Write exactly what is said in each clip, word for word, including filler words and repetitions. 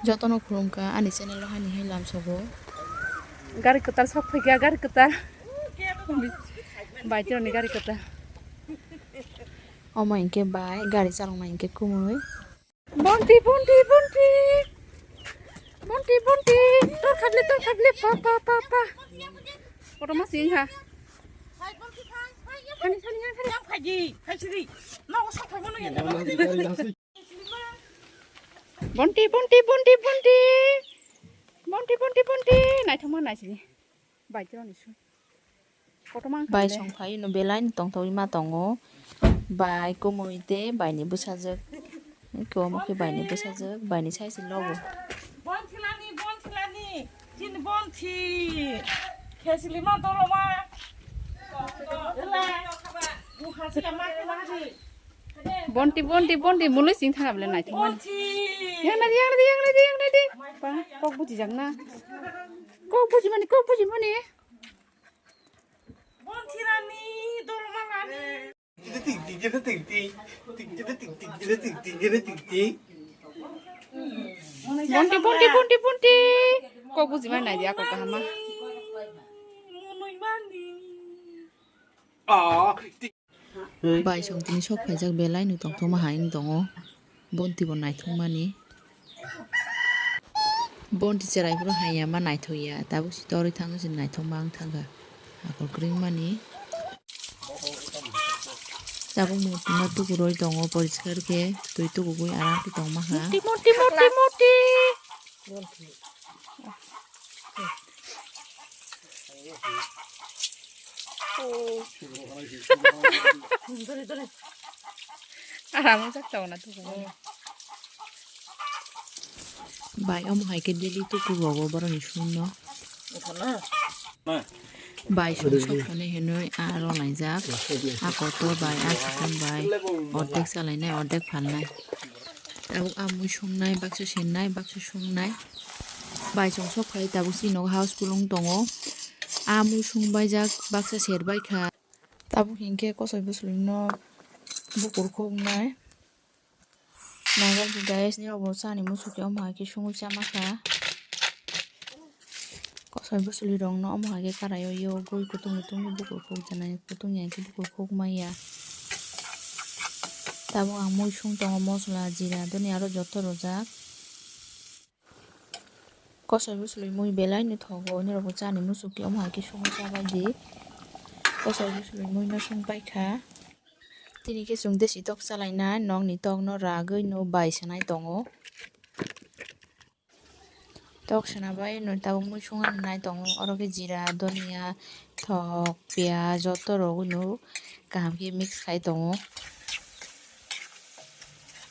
Jotono khulumkha ani channel o hani hai lamsogo. Gari kwtal sok phaikha, gari kwtal. Baitorni gari kwtal. Omo hinkhe bai gari chaloknai hinkhe kumui. Bonti, bonti, bonti. Bonti, bonti. Tor khatle, tor khatle, pa, pa, pa, pa. Kotorma sing ha. Hani, hani, hani, hani. Bonti, bonti, bonti, bonti. Bonti, bonti, bonti. Naithokma naisidi. Bai, tei roni su. Kotorma wngkha bai de. Songphai no belai no tongthokgwi ma tongo. Bai kumui tei bai ni bwsajwk. Eko omo khe bai ni bwsajwk, bai ni size logo. Bonthilani, bonthilani. Chini bonthi. Khesili ma doloma. Bonti, bonti, bonti, mului sing thang able naithok mani. Bonti. Yang nadi, yang nadi, yang nadi, yang nadi. Pa, kok buji jak na. Kok buji mani, kok buji mani. Bonti rani, dolma rani. Bonti, bonti, bonti, bonti. Kok buji mani nai di ako kahama. Munui mani. Ah. Bai song tini sok phaijak belai no tongthokma hai wng tongo. Bonti bo naithokmani. Bonti cherai phuru hai ya ma naithok ya. Tabuk si torwi thangwi se naithokma wng thangkha. Akol kwrwngmani. Tabuk murti ma tukuroi tongo poriskar khe. Twi tukugwi aram khe tongma kha. Murti, murti, murti, murti. Aram wngkha tongna tubuo. Bai omo hai khe daily tuku rogo boroni sungno. Bai sung sok thani hinwi a rw laijak. A kotor bai, a sikon bai, ordek salainai, ordek phalnai. Tabuk a mui sungnai, baksa sennai, baksa sungnai. Bai chwng sok phai tabuk chini nogo house kulung tongo. A mui sung baijak baksa ser baikha. Tabuk hinkhe kosoi bwswlwino bukur khuknai. Naikol khe guys, nini rokbo chani muchuk khe omo hai khe sungwi chama kha. Kosoi bwswlwi rokno omo hai khe karai o yogwi kutung kutung khe bukur khukjaknai, kutung ya khe bukur khukmaya. Tabuk ang mui sung tongo, mosla, jira, doniya aro joto rwjak. Kosoi bwswlwi mui belai no thogo, nini rokbo chani muchuk khe omo hai khe sungwi chabai di. Kosoi bwswlwi mui no sung paikha. Tini khe chwng desi tok chalainai, nokni tok no ragwi no bai sanai tongo. Tok sana bai no tabuk mui sung nai tongo, oro khe jira, doniya, thok, piyaj joto rogwi no kaham khe mix khai tongo.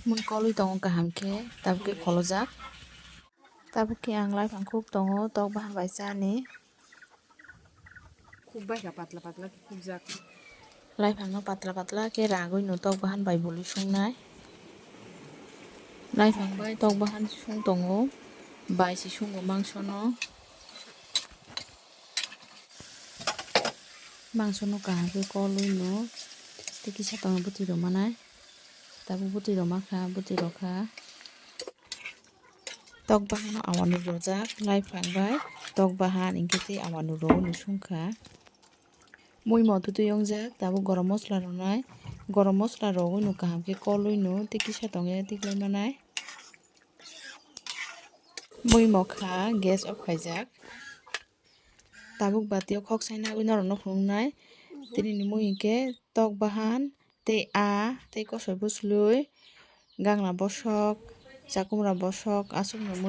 Mui kolwi tongo kaham khe, tabuk khe kholojak. Tabuk khe ang laiphang khuk tongo, tok bahan bai chani. Khuk bai kha patla patla khe khukjak. Laiphang no patla patla khe ragwi no tok bahan bai bului sungnai. Laiphang bai tok bahan sung tongo, bai se sungo mangso no. Mangso no kaham khe kolwi no tei kisa tongo bwtwi rw manai. Tabuk bwtwi rw mankha, bwtwi rw kha. Tok bahan no awanuk rojak, laiphang bai tok bahan hinkhe tei awanuk rogwi no sungkha. Mui mo twtwi wngjak, tabuk gorom mosla rwnai, gorom mosla rogwi no kaham khe kolwi no tei kisa tongya tiklai manai. Mui mo kha gas off khaijak. Tabuk bati o khok sai nagwi norok no phunuknai. Tini ni mui hinkhe tok bahan tei a tei kosoi bwswlwi gangla bosok, chakumra bosok, aswk no mui.